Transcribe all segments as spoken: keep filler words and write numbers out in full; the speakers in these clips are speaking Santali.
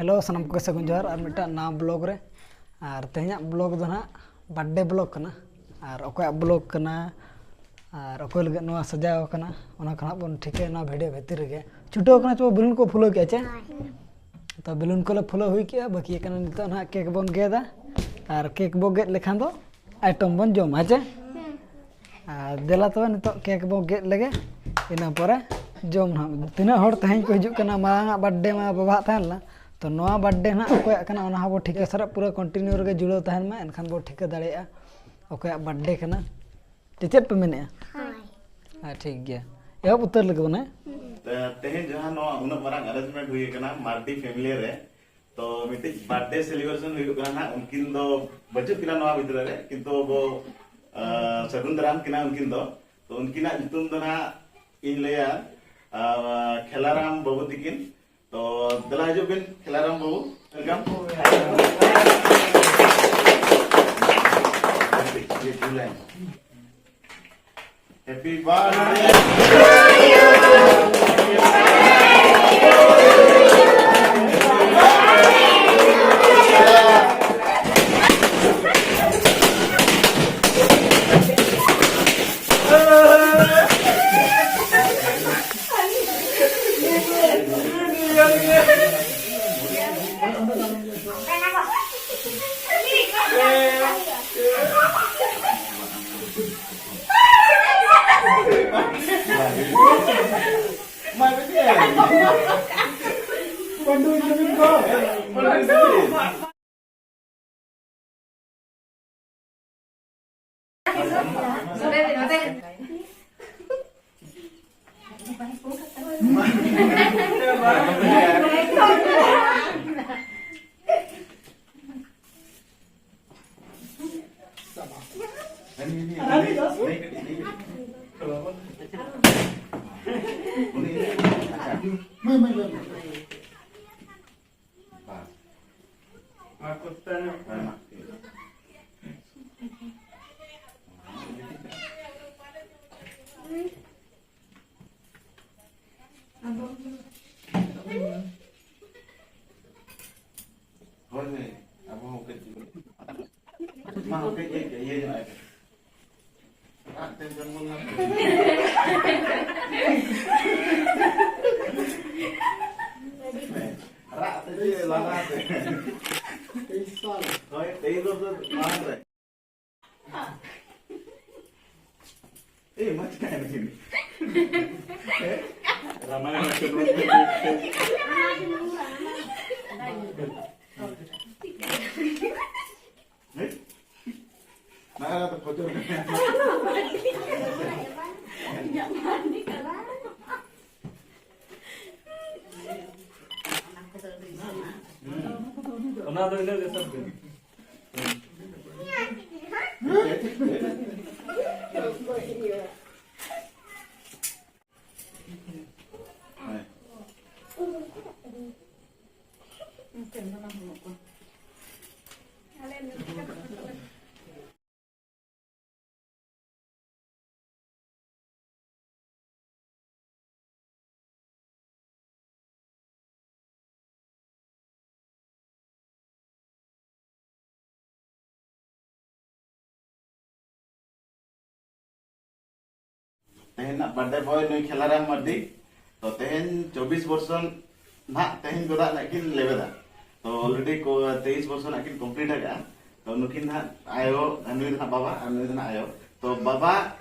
ᱦᱮᱞᱳ, ᱥᱟᱱᱟᱢ ᱠᱚᱜᱮ ᱥᱟᱹᱜᱩᱱ ᱡᱚᱦᱟᱨ ᱟᱨ ᱢᱤᱫᱴᱟᱝ ᱱᱟᱣᱟ ᱵᱞᱚᱜ ᱨᱮ᱾ ᱟᱨ ᱛᱮᱦᱮᱧᱟᱜ ᱵᱞᱚᱜ ᱫᱚ ᱱᱟᱦᱟᱜ ᱵᱟᱨᱛᱷᱰᱮ ᱵᱞᱚᱜ ᱠᱟᱱᱟ᱾ ᱟᱨ ᱚᱠᱚᱭᱟᱜ ᱵᱞᱚᱜ ᱠᱟᱱᱟ ᱟᱨ ᱚᱠᱚᱭ ᱞᱟᱹᱜᱤᱫ ᱱᱚᱣᱟ ᱥᱟᱡᱟᱣ ᱠᱟᱱᱟ, ᱚᱱᱟ ᱠᱚ ᱱᱟᱦᱟᱜ ᱵᱚᱱ ᱴᱷᱤᱠᱟᱹᱭᱟ ᱱᱚᱣᱟ ᱵᱷᱤᱰᱤᱭᱳ ᱵᱷᱤᱛᱤᱨ ᱨᱮᱜᱮ᱾ ᱪᱷᱩᱴᱟᱹᱣ ᱠᱟᱱᱟ ᱪᱮ ᱵᱮᱞᱩᱱ ᱠᱚ ᱯᱷᱩᱞᱟᱹᱣ ᱠᱮᱜᱼᱟ ᱪᱮ? ᱦᱳᱭ᱾ ᱛᱚ ᱵᱮᱞᱩᱱ ᱠᱚᱞᱮ ᱯᱷᱩᱞᱟᱹᱣ ᱦᱩᱭ ᱠᱮᱜᱼᱟ, ᱵᱟᱹᱠᱤ ᱠᱟᱱᱟ ᱱᱤᱛᱚᱜ ᱱᱟᱦᱟᱜ ᱠᱮᱠ ᱵᱚᱱ ᱜᱮᱫᱟ᱾ ᱟᱨ ᱠᱮᱠ ᱵᱚ ᱜᱮᱫ ᱞᱮᱠᱷᱟᱱ ᱫᱚ ᱟᱭᱴᱚᱢ ᱵᱚᱱ ᱡᱚᱢᱟ, ᱦᱮᱸ ᱪᱮ? ᱟᱨ ᱫᱮᱞᱟ ᱛᱚᱵᱮ ᱱᱤᱛᱚᱜ ᱠᱮᱠ ᱵᱚ ᱜᱮᱫ ᱞᱮᱜᱮ, ᱤᱱᱟᱹ ᱯᱚᱨᱮ ᱡᱚᱢ ᱱᱟᱦᱟᱜ᱾ ᱛᱤᱱᱟᱹᱜ ᱦᱚᱲ ᱛᱮᱦᱮᱧ ᱠᱚ ᱦᱤᱡᱩᱜ ᱠᱟᱱᱟ, ᱢᱟᱲᱟᱝ ᱟᱜ ᱵᱟᱨᱛᱷᱰᱮ ᱢᱟ ᱵᱟᱵᱟᱣᱟᱜ ᱛᱟᱦᱮᱸ ᱞᱮᱱᱟ, ᱛᱚ ᱱᱚᱣᱟ ᱵᱟᱨᱛᱷᱰᱮ ᱱᱟᱦᱟᱜ ᱚᱠᱚᱭᱟᱜ ᱠᱟᱱᱟ, ᱚᱱᱟ ᱦᱚᱸ ᱵᱚ ᱴᱷᱤᱠᱟᱹ ᱥᱟᱨᱟ ᱯᱩᱨᱟᱹ ᱠᱚᱱᱴᱤᱱᱤᱭᱩ ᱨᱮᱜᱮ ᱡᱩᱲᱟᱹᱣ ᱛᱟᱦᱮᱱ ᱢᱟ, ᱮᱱᱠᱷᱟᱱ ᱵᱚ ᱴᱷᱤᱠᱟᱹ ᱫᱟᱲᱮᱭᱟᱜᱼᱟ ᱚᱠᱚᱭᱟᱜ ᱵᱟᱨᱛᱷᱰᱮ ᱠᱟᱱᱟ᱾ ᱪᱮ ᱪᱮᱫ ᱯᱮ ᱢᱮᱱᱮᱜᱼᱟ? ᱦᱳᱭ᱾ ᱦᱮᱸ, ᱴᱷᱤᱠ ᱜᱮᱭᱟ, ᱮᱦᱚᱵ ᱩᱛᱟᱹᱨ ᱞᱮᱜᱮ ᱵᱚᱱ, ᱦᱮᱸ? ᱛᱮ-, ᱛᱮᱦᱮᱧ ᱡᱟᱦᱟᱸ ᱱᱚᱣᱟ ᱩᱱᱟᱹᱜ ᱢᱟᱨᱟᱝ ᱟᱨᱮᱧᱡᱽᱢᱮᱱᱴ ᱦᱩᱭ ᱟᱠᱟᱱᱟ ᱢᱟᱨᱰᱤ ᱯᱷᱮᱢᱤᱞᱤ ᱨᱮ, ᱛᱚ ᱢᱤᱫᱴᱤᱡ ᱵᱟᱨᱛᱷᱰᱮ ᱥᱮᱞᱤᱵᱨᱮᱥᱚᱱ ᱦᱩᱭᱩᱜ ᱠᱟᱱᱟ ᱱᱟᱦᱟᱜ᱾ ᱩᱱᱠᱤᱱ ᱫᱚ ᱵᱟᱹᱪᱩᱜ ᱠᱤᱱᱟ ᱱᱚᱣᱟ ᱵᱷᱤᱛᱨᱤ ᱨᱮ, ᱠᱤᱱᱛᱩ ᱟᱵᱚ, ᱟᱸ, ᱥᱟᱹᱜᱩᱱ ᱫᱟᱨᱟᱢ ᱠᱤᱱᱟ ᱩᱱᱠᱤᱱ ᱫᱚ᱾ ᱛᱚ ᱩᱱᱠᱤᱱᱟᱜ ᱧᱩᱛᱩᱢ ᱫᱚ ᱱᱟᱦᱟᱜ ᱤᱧ ᱞᱟᱹᱭᱟ, ᱟᱸ, ᱠᱷᱮᱞᱟᱨᱟᱢ ᱵᱟᱹᱵᱩ ᱛᱤᱠᱤᱱ᱾ ᱛᱚ ᱫᱮᱞᱟ ᱦᱤᱡᱩᱜ ᱵᱤᱱ, ᱠᱷᱮᱞᱟᱨᱟᱢ ᱵᱟᱹᱵᱩ, welcome. Happy birthday. ᱦᱳᱭ, ᱦᱳᱭ, ᱟᱵᱚ ᱦᱚᱸ ᱠᱟᱹᱡ ᱪᱩᱞᱩᱝ᱾ ᱢᱟ, ᱠᱟᱹᱡ, ᱠᱟᱹᱡ, ᱠᱟᱹᱡ ᱤᱭᱟᱹ ᱧᱚᱜ ᱟᱭ ᱯᱮ᱾ ᱨᱟᱜ ᱛᱮ ᱡᱚᱱᱢᱚ ᱧᱟᱢ ᱠᱮᱫᱟ᱾ ᱨᱟᱜ ᱛᱮ ᱪᱮᱫ ᱞᱟᱸᱫᱟ ᱛᱮ? ᱛᱮᱭᱤᱥ ᱥᱟᱞ᱾ ᱦᱳᱭ, ᱛᱮᱭᱤᱥ ᱵᱚᱪᱷᱚᱨ ᱢᱟᱲᱟᱝ ᱨᱮ᱾ ᱮ, ᱢᱟ ᱪᱤᱠᱟᱹᱭᱮᱱᱟ ᱪᱤᱞᱤ? ᱨᱟᱢᱟᱭᱚᱱ ᱟᱸᱡᱚᱢ ᱢᱮ᱾ ᱦᱮᱸ? ᱱᱟᱦᱟᱜ ᱫᱚ ᱯᱷᱚᱡᱚᱨ ᱠᱟᱱᱟ᱾ ᱚᱱᱟ ᱫᱚ ᱤᱱᱟᱹᱜ ᱜᱮ ᱥᱟᱵ ᱵᱤᱱ᱾ ᱛᱮᱦᱮᱧᱟᱜ birthday boy ᱱᱩᱭ ᱠᱷᱮᱞᱟᱨᱟᱢ ᱢᱟᱨᱰᱤ᱾ ᱛᱚ, ᱛᱮᱦᱮᱧ ᱪᱚᱵᱵᱤᱥ ᱵᱚᱨᱥᱚ ᱱᱟᱦᱟᱜ ᱛᱮᱦᱮᱧ ᱠᱚᱫᱚ ᱱᱟᱜ ᱠᱤᱱ ᱞᱮᱵᱮᱫᱟ᱾ ᱛᱚ, already ᱠᱚ ᱛᱮᱭᱤᱥ ᱵᱚᱨᱥᱚ ᱱᱟᱜ ᱠᱤᱱ complete ᱟᱠᱟᱫᱼᱟ᱾ ᱛᱚ, ᱱᱩᱠᱤᱱ ᱱᱟᱦᱟᱜ ᱟᱭᱳ, ᱱᱩᱭ ᱫᱚ ᱱᱟᱦᱟᱜ ᱵᱟᱵᱟ ᱟᱨ ᱱᱩᱭ ᱫᱚ ᱱᱟᱦᱟᱜ ᱟᱭᱳ᱾ ᱛᱚ, ᱵᱟᱵᱟ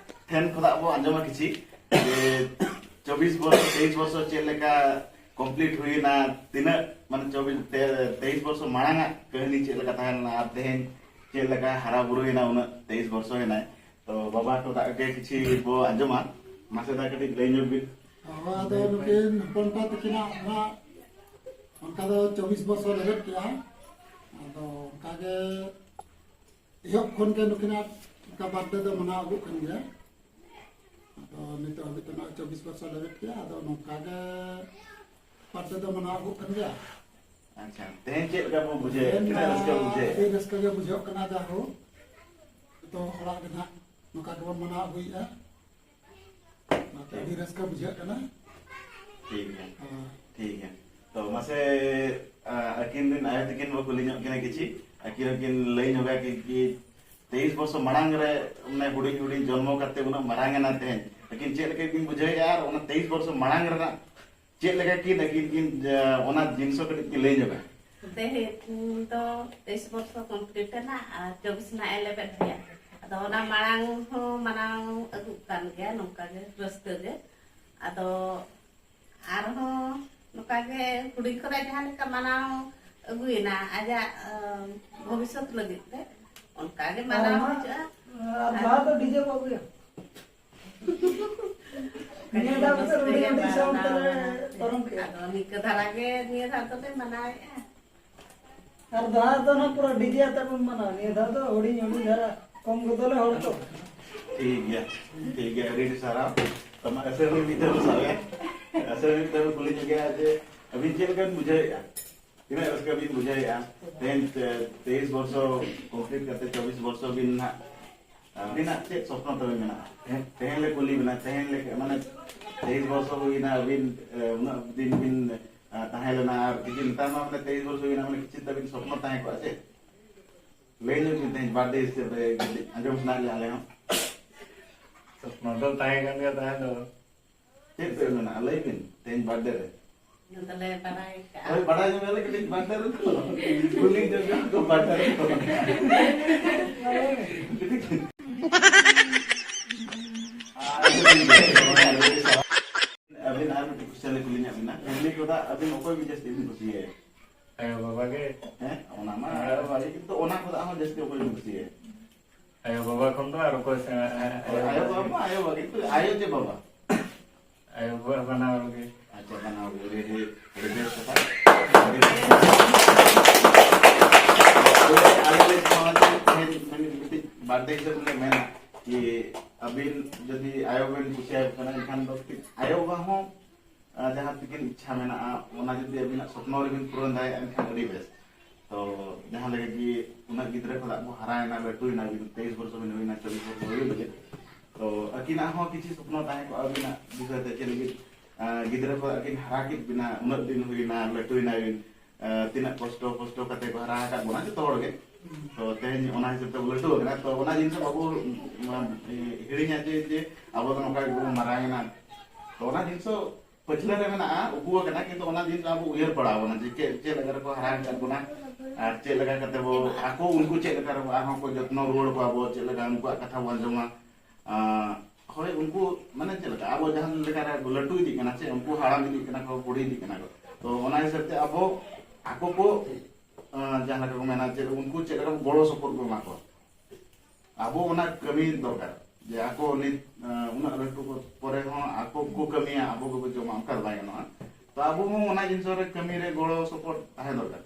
ᱴᱷᱮᱱ ᱠᱷᱚᱱᱟᱜ ᱵᱚ ᱟᱸᱡᱚᱢᱟ ᱠᱤᱪᱷᱤ ᱡᱮ ᱪᱚᱵᱵᱤᱥ ᱵᱚᱨᱥᱚ, ᱛᱮᱭᱤᱥ ᱵᱚᱨᱥᱚ ᱪᱮᱫ ᱞᱮᱠᱟ complete ᱦᱩᱭᱮᱱᱟ, ᱛᱤᱱᱟᱹᱜ ᱢᱟᱱᱮ ᱪᱚᱵᱵᱤᱥ, ᱛᱮ-, ᱛᱮᱭᱤᱥ ᱵᱚᱨᱥᱚ ᱢᱟᱲᱟᱝ ᱟᱜ ᱠᱟᱹᱦᱱᱤ ᱪᱮᱫ ᱞᱮᱠᱟ ᱛᱟᱦᱮᱸ ᱞᱮᱱᱟ ᱟᱨ ᱛᱮᱦᱮᱧ ᱪᱮᱫ ᱞᱮᱠᱟ ᱦᱟᱨᱟ ᱵᱩᱨᱩᱭᱮᱱᱟ, ᱩᱱᱟᱹᱜ ᱛᱮᱭᱤᱥ ᱵᱚᱨᱥᱚ ᱮᱱᱟᱭ᱾ ᱛᱚ ᱵᱟᱵᱟ ᱠᱚ ᱫᱟᱜ ᱜᱮ ᱠᱤᱪᱷᱤ ᱵᱚ ᱟᱸᱡᱚᱢᱟ, ᱢᱟᱥᱮ ᱫᱟ ᱠᱟᱹᱴᱤᱡ ᱞᱟᱹᱭ ᱧᱚᱜ ᱵᱤᱱ᱾ ᱵᱟᱵᱟ ᱫᱚ ᱱᱩᱠᱤᱱ ᱦᱚᱯᱚᱱ ᱛᱟᱹᱠᱤᱱᱟᱜ ᱱᱟᱜ ᱚᱱᱠᱟ ᱫᱚ ᱪᱚᱵᱵᱤᱥ ᱵᱚᱨᱥᱚ ᱞᱮᱵᱮᱫ ᱠᱮᱜᱼᱟ᱾ ᱟᱫᱚ ᱚᱱᱠᱟ ᱜᱮ ᱮᱦᱚᱵ ᱠᱷᱚᱱ ᱜᱮ ᱱᱩᱠᱤᱱᱟᱜ ᱚᱱᱠᱟ birthday ᱫᱚ ᱢᱟᱱᱟᱣ ᱟᱹᱜᱩᱜ ᱠᱟᱱ ᱜᱮᱭᱟ᱾ ᱟᱫᱚ ᱱᱤᱛᱚᱜ ᱦᱟᱹᱵᱤᱡ ᱛᱮ ᱱᱚᱜᱼᱚᱭ ᱪᱚᱵᱵᱤᱥ ᱵᱚᱨᱥᱚ ᱞᱮᱵᱮᱫ ᱠᱮᱜᱼᱟ᱾ ᱟᱫᱚ ᱱᱚᱝᱠᱟ ᱜᱮ birthday ᱫᱚ ᱢᱟᱱᱟᱣ ᱟᱹᱜᱩᱜ ᱠᱟᱱ ᱜᱮᱭᱟ᱾ ᱟᱪᱪᱷᱟ, ᱛᱮᱦᱮᱧ ᱪᱮᱫ ᱞᱮᱠᱟ ᱵᱚ ᱵᱩᱡᱷᱟᱹᱣᱮᱫ? ᱛᱮᱦᱮᱧ ᱛᱤᱱᱟᱹᱜ ᱢᱟ ᱨᱟᱹᱥᱠᱟᱹ ᱵᱚ ᱵᱩᱡᱷᱟᱹᱣᱮᱫ? ᱟᱹᱰᱤ ᱨᱟᱹᱥᱠᱟᱹ ᱜᱮ ᱵᱩᱡᱷᱟᱹᱜ ᱠᱟᱱᱟ, ᱡᱟᱦᱳ ᱡᱚᱛᱚ ᱦᱚᱲᱟᱜ ᱜᱮ ᱱᱟᱦᱟᱜ ᱱᱚᱝᱠᱟ ᱜᱮᱵᱚᱱ ᱢᱟᱱᱟᱣ ᱟᱹᱜᱩᱭᱮᱫᱼᱟ᱾ ᱚᱱᱟᱛᱮ ᱟᱹᱰᱤ ᱨᱟᱹᱥᱠᱟᱹ ᱵᱩᱡᱷᱟᱹᱜ ᱠᱟᱱᱟ᱾ ᱴᱷᱤᱠ ᱜᱮᱭᱟ᱾ ᱦᱳᱭ᱾ ᱴᱷᱤᱠ ᱜᱮᱭᱟ᱾ ᱛᱚ ᱢᱟᱥᱮ, ᱟ, ᱟᱹᱠᱤᱱ ᱨᱮᱱ ᱟᱭᱳ ᱛᱟᱹᱠᱤᱱ ᱵᱟᱠᱚ ᱞᱟᱹᱭ ᱧᱚᱜ ᱠᱤᱱᱟ ᱠᱤᱪᱷᱤ, ᱟᱹᱠᱤᱱ ᱦᱚᱸᱠᱤᱱ ᱞᱟᱹᱭ ᱧᱚᱜᱟ ᱠᱤ, ᱠᱤ ᱛᱮᱭᱤᱥ ᱵᱚᱨᱥᱚ ᱢᱟᱲᱟᱝ ᱨᱮ, ᱢᱟᱱᱮ, ᱦᱩᱰᱤᱧ ᱦᱩᱰᱤᱧ ᱡᱚᱱᱢᱚ ᱠᱟᱛᱮ ᱩᱱᱟᱹᱜ ᱢᱟᱨᱟᱝ ᱮᱱᱟ ᱛᱮᱦᱮᱧ, ᱟᱹᱠᱤᱱ ᱪᱮᱫ ᱞᱮᱠᱟ ᱠᱤᱱ ᱵᱩᱡᱷᱟᱹᱣᱮᱫᱼᱟ ᱟᱨ ᱚᱱᱟ ᱛᱮᱭᱤᱥ ᱵᱚᱨᱥᱚ ᱢᱟᱲᱟᱝ ᱨᱮᱱᱟᱜ ᱪᱮᱫ ᱞᱮᱠᱟ ᱠᱤᱱ ᱟᱹᱠᱤᱱ ᱠᱤᱱ, ᱡᱟ, ᱚᱱᱟ ᱡᱤᱱᱤᱥ ᱦᱚᱸ ᱠᱟᱹᱴᱤᱡ ᱠᱤᱱ ᱞᱟᱹᱭ ᱧᱚᱜᱟ᱾ ᱛᱮᱦᱮᱧ ᱫᱚ ᱛᱮᱭᱤᱥ ᱵᱚᱨᱥᱚ complete ᱮᱱᱟ ᱟᱨ ᱪᱚᱵᱵᱤᱥ ᱱᱟᱜ ᱮ ᱞᱮᱵᱮᱫ ᱜᱮᱭᱟ᱾ ᱟᱫᱚ ᱚᱱᱟ ᱢᱟᱲᱟᱝ ᱦᱚᱸ ᱢᱟᱱᱟᱣ ᱟᱹᱜᱩᱜ ᱠᱟᱱ ᱜᱮᱭᱟ ᱱᱚᱝᱠᱟ ᱜᱮ ᱨᱟᱹᱥᱠᱟᱹ ᱜᱮ᱾ ᱟᱫᱚ ᱟᱨᱦᱚᱸ ᱱᱚᱝᱠᱟ ᱜᱮ ᱦᱩᱰᱤᱧ ᱠᱷᱚᱱᱟᱜ ᱡᱟᱦᱟᱸ ᱞᱮᱠᱟ ᱢᱟᱱᱟᱣ ᱟᱹᱜᱩᱭᱮᱱᱟ ᱟᱡᱟᱜ, ᱟᱸ, ᱵᱷᱚᱵᱤᱥᱥᱚᱛ ᱞᱟᱹᱜᱤᱫ ᱛᱮ, ᱚᱱᱠᱟ ᱜᱮ ᱢᱟᱱᱟᱣ ᱟᱨ ᱦᱤᱡᱩᱜᱼᱟ᱾ ᱟᱨ ᱡᱟᱦᱟᱸ ᱫᱚ ᱰᱤᱡᱮ ᱠᱚ ᱟᱹᱜᱩᱭᱟ᱾ ᱱᱤᱭᱟᱹ ᱫᱷᱟᱣ ᱵᱚᱪᱷᱚᱨ ᱦᱩᱰᱤᱧ ᱦᱩᱰᱤᱧ sound ᱛᱮᱞᱮ ᱯᱟᱨᱚᱢ ᱠᱮᱫᱟ᱾ ᱟᱫᱚ ᱱᱤᱝᱠᱟᱹ ᱫᱷᱟᱨᱟ ᱜᱮ ᱱᱤᱭᱟᱹ ᱫᱷᱟᱣ ᱫᱚᱞᱮ ᱢᱟᱱᱟᱣᱮᱫᱼᱟ᱾ ᱟᱨ ᱫᱷᱟᱣ ᱫᱚ ᱱᱟᱦᱟᱜ ᱯᱩᱨᱟᱹ ᱰᱤᱡᱮ ᱟᱛᱮ ᱵᱚᱱ ᱢᱟᱱᱟᱣᱟ᱾ ᱱᱤᱭᱟᱹ ᱫᱷᱟᱣ ᱫᱚ ᱦᱩᱰᱤᱧ ᱦᱩᱰᱤᱧ ᱫᱷᱟᱨᱟ, ᱠᱚᱢ ᱜᱚᱫᱚᱞᱮ ᱦᱚᱲ ᱠᱚ᱾ ᱴᱷᱤᱠ ᱜᱮᱭᱟ, ᱴᱷᱤᱠ ᱜᱮᱭᱟ, ᱟᱹᱰᱤ ᱟᱹᱰᱤ ᱥᱟᱨᱦᱟᱣ᱾ ᱛᱟᱢᱟ ᱟᱥᱮ ᱢᱤᱫ ᱫᱷᱟᱣ ᱥᱟᱵ ᱭᱟ, ᱟᱥᱮ ᱢᱤᱫ ᱫᱷᱟᱣ ᱠᱩᱞᱤ ᱧᱚᱜᱮᱭᱟ ᱡᱮ ᱟᱹᱵᱤᱱ ᱪᱮᱫ ᱞᱮᱠᱟ ᱵᱤᱱ ᱵᱩᱡᱷᱟᱹᱣᱮᱫᱼᱟ? ᱛᱤᱱᱟᱹᱜ ᱨᱟᱹᱥᱠᱟᱹ ᱵᱤᱱ ᱵᱩᱡᱷᱟᱹᱣᱮᱫᱼᱟ? ᱛᱮᱦᱮᱧ ᱛᱮ-, ᱛᱮᱭᱤᱥ ᱵᱚᱨᱥᱚ complete ᱠᱟᱛᱮ ᱪᱚᱵᱵᱤᱥ ᱵᱚᱨᱥᱚ ᱵᱤᱱ ᱱᱟᱦᱟᱜ, ᱟᱹᱵᱤᱱᱟᱜ ᱪᱮᱫ ᱥᱚᱯᱱᱚ ᱛᱟᱵᱤᱱ ᱢᱮᱱᱟᱜᱼᱟ? ᱦᱮᱸ? ᱛᱮᱦᱮᱧ ᱞᱮ ᱠᱩᱞᱤ ᱵᱤᱱᱟ, ᱛᱮᱦᱮᱧ ᱞᱮ, ᱢᱟᱱᱮ, ᱛᱮᱭᱤᱥ ᱵᱚᱨᱥᱚ ᱦᱩᱭᱱᱟ, ᱟᱹᱵᱤᱱ, ᱮ, ᱩᱱᱟᱹᱜ ᱫᱤᱱ ᱵᱤᱱ, ᱮ, ᱛᱟᱦᱮᱸ ᱞᱮᱱᱟ, ᱟᱨ ᱠᱤᱪᱷᱩ ᱱᱮᱛᱟᱨ ᱢᱟ, ᱢᱟᱱᱮ, ᱛᱮᱭᱤᱥ ᱵᱚᱨᱥᱚ ᱦᱩᱭᱱᱟ, ᱢᱟᱱᱮ, ᱠᱤᱪᱷᱩ ᱛᱟᱵᱤᱱ ᱥᱚᱯᱱᱚ ᱛᱟᱦᱮᱸ ᱠᱚᱜᱼᱟ ᱪᱮ? ᱞᱟᱹᱭ ᱧᱚᱜ ᱵᱤᱱ ᱛᱮᱦᱮᱧ birthday ᱦᱤᱥᱟᱹᱵ ᱨᱮ ᱠᱟᱹᱴᱤᱡ ᱟᱸᱡᱚᱢ ᱥᱟᱱᱟᱭᱮᱫ ᱞᱮᱭᱟ ᱟᱞᱮ ᱦᱚᱸ᱾ ᱥᱚᱯᱱᱚ ᱫᱚ ᱛᱟᱦᱮᱸ ᱠᱟᱱ ᱜᱮᱭᱟ ᱛᱟᱦᱮᱸ ᱫᱚ᱾ ᱪᱮᱫ ᱯᱮ ᱢᱮᱱᱟ? ᱞᱟᱹᱭ ᱵᱤᱱ, ᱛᱮᱦᱮᱧ birthday ᱨᱮ᱾ ᱟᱫᱚᱞᱮ ᱵᱟᱲᱟᱭ ᱠᱟᱜᱼᱟ᱾ ᱦᱳᱭ, ᱵᱟᱲᱟᱭ ᱧᱚᱜ ᱟᱞᱮ ᱠᱟᱹᱴᱤᱡ birthday ᱨᱮ ᱛᱚ᱾ ᱠᱩᱞᱤ ᱧᱚᱜ ᱠᱚ birthday ᱨᱮ ᱛᱚ᱾ ᱟᱹᱵᱤᱱ ᱟᱨ ᱢᱤᱫᱴᱤᱡ question ᱞᱮ ᱠᱩᱞᱤ ᱧᱚᱜ ᱵᱤᱱᱟ᱾ ᱠᱩᱞᱤ ᱠᱚᱫᱟ ᱟᱹᱵᱤᱱ ᱚᱠᱚᱭ ᱵᱤᱱ ᱡᱟᱹᱥᱛᱤ ᱵᱤᱱ ᱠᱩᱥᱤᱭᱟᱭᱟ? ᱟᱭᱳ ᱵᱟᱵᱟ ᱜᱮ᱾ ᱦᱮᱸ, ᱚᱱᱟ ᱢᱟ ᱟᱭᱳ ᱵᱟᱵᱟ ᱜᱮ, ᱠᱤᱱᱛᱩ ᱚᱱᱟ ᱠᱚᱫᱚ ᱟᱨᱦᱚᱸ ᱡᱟᱹᱥᱛᱤ ᱚᱠᱚᱭ ᱵᱤᱱ ᱠᱩᱥᱤᱭᱟᱭᱟ? ᱟᱭᱳ ᱵᱟᱵᱟ ᱠᱷᱚᱱ ᱫᱚ ᱟᱨ ᱚᱠᱚᱭ ᱥᱮ-, ᱟᱭᱳ ᱵᱟᱵᱟ ᱢᱟ ᱟᱭᱳ ᱵᱟᱵᱟ, ᱠᱤᱱᱛᱩ ᱟᱭᱳ ᱪᱮ ᱵᱟᱵᱟ? ᱟᱭᱳ ᱵᱟᱵᱟ ᱵᱟᱱᱟ ᱦᱚᱲ ᱜᱮ᱾ ᱟᱪᱪᱷᱟ, ᱵᱟᱱᱟ ᱦᱚᱲ ᱜᱮ, ᱟᱹᱰᱤ, ᱟᱹᱰᱤ, ᱟᱹᱰᱤ ᱵᱮᱥ ᱠᱟᱛᱷᱟ᱾ ᱟᱞᱮ, ᱟᱞᱮ ᱞᱮ ᱥᱚᱢᱟᱡᱽ ᱨᱮ ᱛᱮᱦᱮᱧ ᱢᱤᱫᱴᱤᱡ birthday ᱦᱤᱥᱟᱹᱵ ᱞᱮ ᱢᱮᱱᱟ ᱡᱮ ᱟᱹᱵᱤᱱ ᱡᱩᱫᱤ ᱟᱭᱳ ᱵᱮᱱ ᱠᱩᱥᱤᱭᱟᱭ ᱠᱟᱱᱟ, ᱮᱱᱠᱷᱟᱱ ᱫᱚ ᱟᱭᱳ ᱵᱟᱵᱟ ᱦᱚᱸ ᱟᱨ ᱡᱟᱦᱟᱸ ᱛᱤᱠᱤᱱ ᱤᱪᱪᱷᱟ ᱢᱮᱱᱟᱜᱼᱟ, ᱚᱱᱟ ᱡᱩᱫᱤ ᱟᱹᱵᱤᱱᱟᱜ ᱥᱚᱯᱱᱚ ᱨᱮᱵᱤᱱ ᱯᱩᱨᱚᱱ ᱫᱟᱲᱮᱭᱟᱜᱼᱟ, ᱮᱱᱠᱷᱟᱱ ᱟᱹᱰᱤ ᱵᱮᱥ᱾ ᱛᱚ, ᱡᱟᱦᱟᱸ ᱞᱮᱠᱟ ᱜᱮ ᱩᱱᱟᱹᱜ ᱜᱤᱫᱽᱨᱟᱹ ᱠᱷᱚᱱᱟᱜ ᱵᱚ ᱦᱟᱨᱟᱭᱮᱱᱟ, ᱞᱟᱹᱴᱩᱭᱮᱱᱟ ᱵᱤᱱ, ᱛᱮᱭᱤᱥ ᱵᱚᱨᱥᱚ ᱵᱤᱱ ᱦᱩᱭᱱᱟ, ᱪᱚᱵᱵᱤᱥ ᱵᱚᱨᱥᱚ ᱦᱩᱭᱩᱜ ᱞᱟᱹᱜᱤᱫ᱾ ᱛᱚ, ᱟᱹᱠᱤᱱᱟᱜ ᱦᱚᱸ ᱠᱤᱪᱷᱩ ᱥᱚᱯᱱᱚ ᱛᱟᱦᱮᱸ ᱠᱚᱜᱼᱟ ᱟᱹᱵᱤᱱᱟᱜ ᱵᱤᱥᱚᱭ ᱛᱮ, ᱪᱮᱫ ᱞᱟᱹᱜᱤᱫ, ᱟᱸ, ᱜᱤᱫᱽᱨᱟᱹ ᱠᱷᱚᱱᱟᱜ ᱠᱤᱱ ᱦᱟᱨᱟ ᱠᱮᱫ ᱵᱤᱱᱟ, ᱩᱱᱟᱹᱜ ᱫᱤᱱ ᱦᱩᱭᱱᱟ, ᱞᱟᱹᱴᱩᱭᱮᱱᱟ ᱵᱤᱱ, ᱛᱤᱱᱟᱹᱜ ᱠᱚᱥᱴᱚ ᱠᱚᱥᱴᱚ ᱠᱟᱛᱮ ᱠᱚ ᱦᱟᱨᱟ ᱟᱠᱟᱫ ᱵᱚᱱᱟ ᱡᱚᱛᱚ ᱦᱚᱲ ᱜᱮ᱾ ᱛᱚ ᱛᱮᱦᱮᱧ ᱚᱱᱟ ᱦᱤᱥᱟᱹᱵ ᱛᱮ ᱵᱚ ᱞᱟᱹᱴᱩ ᱟᱠᱟᱱᱟ᱾ ᱛᱚ ᱚᱱᱟ ᱡᱤᱱᱤᱥ ᱵᱟᱵᱚ ᱦᱤᱲᱤᱧᱟ ᱡᱮ ᱡᱮ ᱟᱵᱚ ᱫᱚ ᱱᱚᱝᱠᱟ ᱜᱮᱵᱚᱱ ᱢᱟᱨᱟᱝ ᱮᱱᱟ᱾ ᱛᱚ ᱚᱱᱟ ᱡᱤᱱᱤᱥ ᱫᱚ ᱯᱟᱹᱪᱷᱞᱟᱹ ᱨᱮ ᱢᱮᱱᱟᱜᱼᱟ, ᱩᱠᱩ ᱟᱠᱟᱱᱟ, ᱠᱤᱱᱛᱩ ᱚᱱᱟ ᱡᱤᱱᱤᱥ ᱟᱵᱚ ᱩᱭᱦᱟᱹᱨ ᱯᱟᱲᱟᱣ ᱵᱚᱱᱟ ᱡᱮ ᱪᱮᱫ ᱪᱮᱫ ᱞᱮᱠᱟ ᱨᱮᱠᱚ ᱦᱟᱨᱟ ᱟᱠᱟᱫ ᱵᱚᱱᱟ ᱟᱨ ᱪᱮᱫ ᱞᱮᱠᱟ ᱠᱟᱛᱮ ᱵᱚ ᱟᱠᱚ ᱩᱱᱠᱩ ᱪᱮᱫ ᱞᱮᱠᱟ ᱨᱮ ᱟᱨᱦᱚᱸ ᱠᱚ ᱡᱚᱛᱱᱚ ᱨᱩᱣᱟᱹᱲ ᱠᱚᱣᱟ ᱵᱚ, ᱪᱮᱫ ᱞᱮᱠᱟ ᱩᱱᱠᱩᱣᱟᱜ ᱠᱟᱛᱷᱟ ᱵᱚ ᱟᱸᱡᱚᱢᱟ᱾ ᱟᱸ, ᱦᱳᱭ, ᱩᱱᱠᱩ ᱢᱟᱱᱮ ᱪᱮᱫ ᱞᱮᱠᱟ ᱟᱵᱚ ᱡᱟᱦᱟᱸ ᱞᱮᱠᱟ ᱨᱮ ᱞᱟᱹᱴᱩ ᱤᱫᱤᱜ ᱠᱟᱱᱟ ᱥᱮ, ᱩᱱᱠᱩ ᱦᱟᱲᱟᱢ ᱤᱫᱤᱜ ᱠᱟᱱᱟ ᱠᱚ, ᱵᱩᱲᱦᱤ ᱤᱫᱤᱜ ᱠᱟᱱᱟ ᱠᱚ᱾ ᱛᱚ ᱚᱱᱟ ᱦᱤᱥᱟᱹᱵ ᱛᱮ ᱟᱵᱚ ᱟᱠᱚ ᱠᱚ, ᱟᱸ, ᱡᱟᱦᱟᱸ ᱞᱮᱠᱟ ᱠᱚ ᱢᱮᱱᱟ ᱪᱮᱫ, ᱩᱱᱠᱩ ᱪᱮᱫ ᱞᱮᱠᱟ ᱜᱚᱲᱚ ᱥᱚᱯᱚᱦᱚᱫ ᱵᱚ ᱮᱢᱟ ᱠᱚᱣᱟ᱾ ᱟᱵᱚ ᱚᱱᱟ ᱠᱟᱹᱢᱤ ᱫᱚᱨᱠᱟᱨ ᱡᱮ ᱟᱠᱚ ᱱᱤᱛ, ᱟᱸ, ᱩᱱᱟᱹᱜ ᱞᱟᱹᱴᱩ ᱠᱚ ᱯᱚᱨᱮ ᱦᱚᱸ ᱟᱠᱚ ᱠᱚ ᱠᱟᱹᱢᱤᱭᱟ, ᱟᱵᱚ ᱜᱮᱵᱚ ᱡᱚᱢᱟ, ᱚᱱᱠᱟ ᱫᱚ ᱵᱟᱭ ᱜᱟᱱᱚᱜᱼᱟ᱾ ᱛᱚ ᱟᱵᱚ ᱦᱚᱸ ᱚᱱᱟ ᱡᱤᱱᱤᱥ ᱨᱮ ᱠᱟᱹᱢᱤ ᱨᱮ ᱜᱚᱲᱚ ᱥᱚᱯᱚᱦᱚᱫ ᱛᱟᱦᱮᱸ ᱫᱚᱨᱠᱟᱨ᱾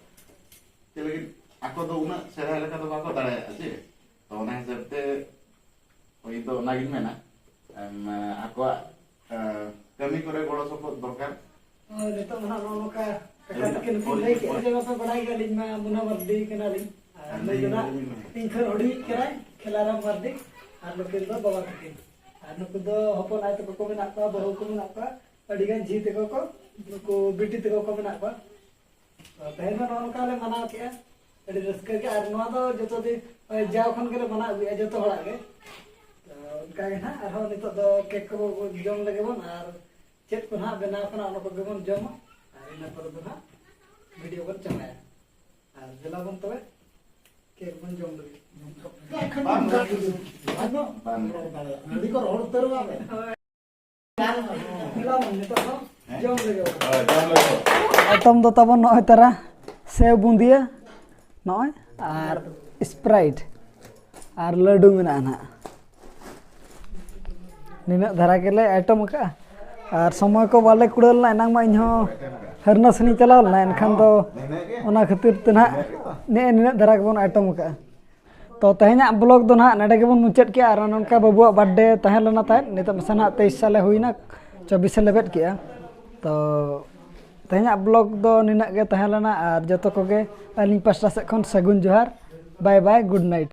ᱪᱮᱫ ᱞᱟᱹᱜᱤᱫ ᱟᱠᱚ ᱫᱚ ᱩᱱᱟᱹᱜ ᱥᱮᱫᱟᱭ ᱞᱮᱠᱟ ᱫᱚ ᱵᱟᱠᱚ ᱫᱟᱲᱮᱭᱟᱜᱼᱟ ᱪᱮ? ᱛᱚ ᱚᱱᱟ ᱦᱤᱥᱟᱹᱵ ᱛᱮ ᱤᱧ ᱫᱚ ᱚᱱᱟᱜᱤᱧ ᱢᱮᱱᱟ, ᱮᱢ, ᱟᱠᱚᱣᱟᱜ, ᱮ, ᱠᱟᱹᱢᱤ ᱠᱚᱨᱮ ᱜᱚᱲᱚ ᱥᱚᱯᱚᱦᱚᱫ ᱫᱚᱨᱠᱟᱨ᱾ ᱦᱳᱭ, ᱱᱤᱛᱚᱜ ᱫᱚ ᱦᱟᱸᱜ ᱱᱚᱜᱼᱚ ᱱᱚᱝᱠᱟ ᱠᱟᱠᱟ ᱛᱟᱹᱠᱤᱱ ᱠᱤᱱ ᱞᱟᱹᱭ ᱠᱮᱫᱼᱟ ᱡᱮ ᱵᱟᱯᱮ ᱵᱟᱲᱟᱭ ᱜᱮᱭᱟ, ᱟᱹᱞᱤᱧ ᱢᱟ ᱢᱩᱱᱟ ᱢᱟᱨᱰᱤ ᱠᱟᱱᱟᱞᱤᱧ᱾ ᱟᱨ ᱱᱩᱭ ᱫᱚ ᱦᱟᱸᱜ ᱤᱧ ᱠᱷᱚᱱ ᱦᱩᱰᱤᱧ ᱠᱟᱱᱟᱭ, ᱠᱷᱮᱞᱟᱨᱟᱢ ᱢᱟᱨᱰᱤ᱾ ᱟᱨ ᱱᱩᱠᱤᱱ ᱫᱚ ᱵᱟᱵᱟ ᱛᱟᱹᱠᱤᱱ᱾ ᱟᱨ ᱱᱩᱠᱩ ᱫᱚ ᱦᱚᱯᱚᱱ ᱟᱭᱳ ᱛᱟᱠᱚ ᱠᱚ ᱢᱮᱱᱟᱜ ᱠᱚᱣᱟ, ᱵᱟᱹᱦᱩ ᱠᱚ ᱢᱮᱱᱟᱜ ᱠᱚᱣᱟ, ᱟᱹᱰᱤ ᱜᱟᱱ ᱡᱷᱤ ᱛᱟᱠᱚ ᱠᱚ, ᱱᱩᱠᱩ ᱵᱤᱴᱤ ᱛᱟᱠᱚ ᱠᱚ ᱢᱮᱱᱟᱜ ᱠᱚᱣᱟ᱾ ᱛᱚ, ᱛᱮᱦᱮᱧ ᱫᱚ ᱱᱚᱜᱼᱚ ᱱᱚᱝᱠᱟ ᱞᱮ ᱢᱟᱱᱟᱣ ᱠᱮᱜᱼᱟ, ᱟᱹᱰᱤ ᱨᱟᱹᱥᱠᱟᱹ ᱜᱮ᱾ ᱟᱨ ᱱᱚᱣᱟ ᱫᱚ ᱡᱚᱛᱚ ᱫᱤᱱ, ᱳᱭ, ᱡᱟᱣ ᱠᱷᱚᱱ ᱜᱮᱞᱮ ᱢᱟᱱᱟᱣ ᱟᱹᱜᱩᱭᱮᱫᱼᱟ ᱡᱚᱛᱚ ᱦᱚᱲᱟᱜ ᱜᱮ᱾ ᱛᱚ, ᱚᱱᱠᱟ ᱜᱮ ᱱᱟᱦᱟᱜ ᱟᱨᱦᱚᱸ ᱱᱤᱛᱚᱜ ᱫᱚ ᱠᱮᱠ ᱠᱚᱵᱚ ᱡᱚᱢ ᱞᱮᱜᱮ ᱵᱚᱱ, ᱟᱨ ᱪᱮᱫ ᱠᱚ ᱱᱟᱦᱟᱜ ᱵᱮᱱᱟᱣ ᱠᱟᱱᱟ ᱚᱱᱟ ᱠᱚᱜᱮ ᱵᱚᱱ ᱡᱚᱢᱟ, ᱟᱨ ᱤᱱᱟᱹ ᱯᱚᱨᱮ ᱫᱚ ᱱᱟᱦᱟᱜ ᱵᱷᱤᱰᱤᱭᱳ ᱵᱚᱱ ᱪᱟᱞᱟᱭᱟ᱾ ᱟᱨ ᱫᱮᱞᱟ ᱵᱚᱱ ᱛᱚᱵᱮ ᱠᱮᱠ ᱵᱚᱱ ᱡᱚᱢ ᱞᱮᱜᱮ᱾ ᱵᱟᱝ, ᱵᱟᱝ᱾ ᱦᱟᱺᱰᱤ ᱠᱚ ᱨᱚᱦᱚᱲ ᱩᱛᱟᱹᱨᱚᱜᱼᱟ᱾ ᱟᱭᱴᱮᱢ ᱫᱚ ᱛᱟᱵᱚᱱ ᱱᱚᱜᱼᱚᱭ ᱛᱟᱨᱟ ᱥᱮᱣ ᱵᱩᱸᱫᱤᱭᱟᱹ, ᱱᱚᱜᱼᱚᱭ, ᱟᱨ ᱥᱯᱨᱟᱭᱤᱴ ᱟᱨ ᱞᱟᱹᱰᱩ ᱢᱮᱱᱟᱜᱼᱟ ᱱᱟᱦᱟᱜ᱾ ᱱᱤᱱᱟᱹᱜ ᱫᱷᱟᱨᱟ ᱜᱮᱞᱮ ᱟᱭᱴᱮᱢ ᱟᱠᱟᱫᱼᱟ᱾ ᱟᱨ ᱥᱚᱢᱚᱭ ᱠᱚ ᱵᱟᱞᱮ ᱠᱩᱲᱟᱹᱣ ᱞᱮᱱᱟ, ᱮᱱᱟᱝ ᱢᱟ ᱤᱧᱦᱚᱸ ᱦᱟᱹᱨᱱᱟᱹ ᱥᱮᱱᱤᱧ ᱪᱟᱞᱟᱣ ᱞᱮᱱᱟ, ᱮᱱᱠᱷᱟᱱ ᱫᱚ ᱚᱱᱟ ᱠᱷᱟᱹᱛᱤᱨ ᱛᱮ ᱱᱟᱦᱟᱜ ᱱᱮᱜᱼᱮ ᱱᱤᱱᱟᱹᱜ ᱫᱷᱟᱨᱟ ᱜᱮᱵᱚᱱ ᱟᱭᱴᱮᱢ ᱟᱠᱟᱫᱼᱟ᱾ ᱛᱚ ᱛᱮᱦᱮᱧᱟᱜ ᱵᱞᱚᱜ ᱫᱚ ᱱᱟᱦᱟᱜ ᱱᱚᱰᱮ ᱜᱮᱵᱚᱱ ᱢᱩᱪᱟᱹᱫ ᱠᱮᱜᱼᱟ᱾ ᱟᱨ ᱱᱚᱝᱠᱟ ᱵᱟᱹᱵᱩᱣᱟᱜ ᱵᱟᱨᱛᱷᱰᱮ ᱛᱟᱦᱮᱸ ᱞᱮᱱᱟ ᱛᱟᱦᱮᱸᱫ, ᱱᱤᱛᱚᱜ ᱢᱟᱥᱮ ᱱᱟᱦᱟᱜ ᱛᱮᱭᱤᱥ ᱥᱟᱞᱮ ᱦᱩᱭᱱᱟ, ᱪᱚᱵᱵᱤᱥ ᱮ ᱞᱮᱵᱮᱫ ᱠᱮᱜᱼᱟ᱾ ᱛᱚ ᱛᱮᱦᱮᱧᱟᱜ ᱵᱞᱚᱜ ᱫᱚ ᱱᱤᱱᱟᱹᱜ ᱜᱮ ᱛᱟᱦᱮᱸ ᱞᱮᱱᱟ᱾ ᱟᱨ ᱡᱚᱛᱚ ᱠᱚᱜᱮ ᱟᱹᱞᱤᱧ ᱯᱟᱥᱴᱟ ᱥᱮᱫ ᱠᱷᱚᱱ ᱥᱟᱹᱜᱩᱱ ᱡᱚᱦᱟᱨ, ᱵᱟᱭ ᱵᱟᱭ, ᱜᱩᱰ ᱱᱟᱭᱤᱴ᱾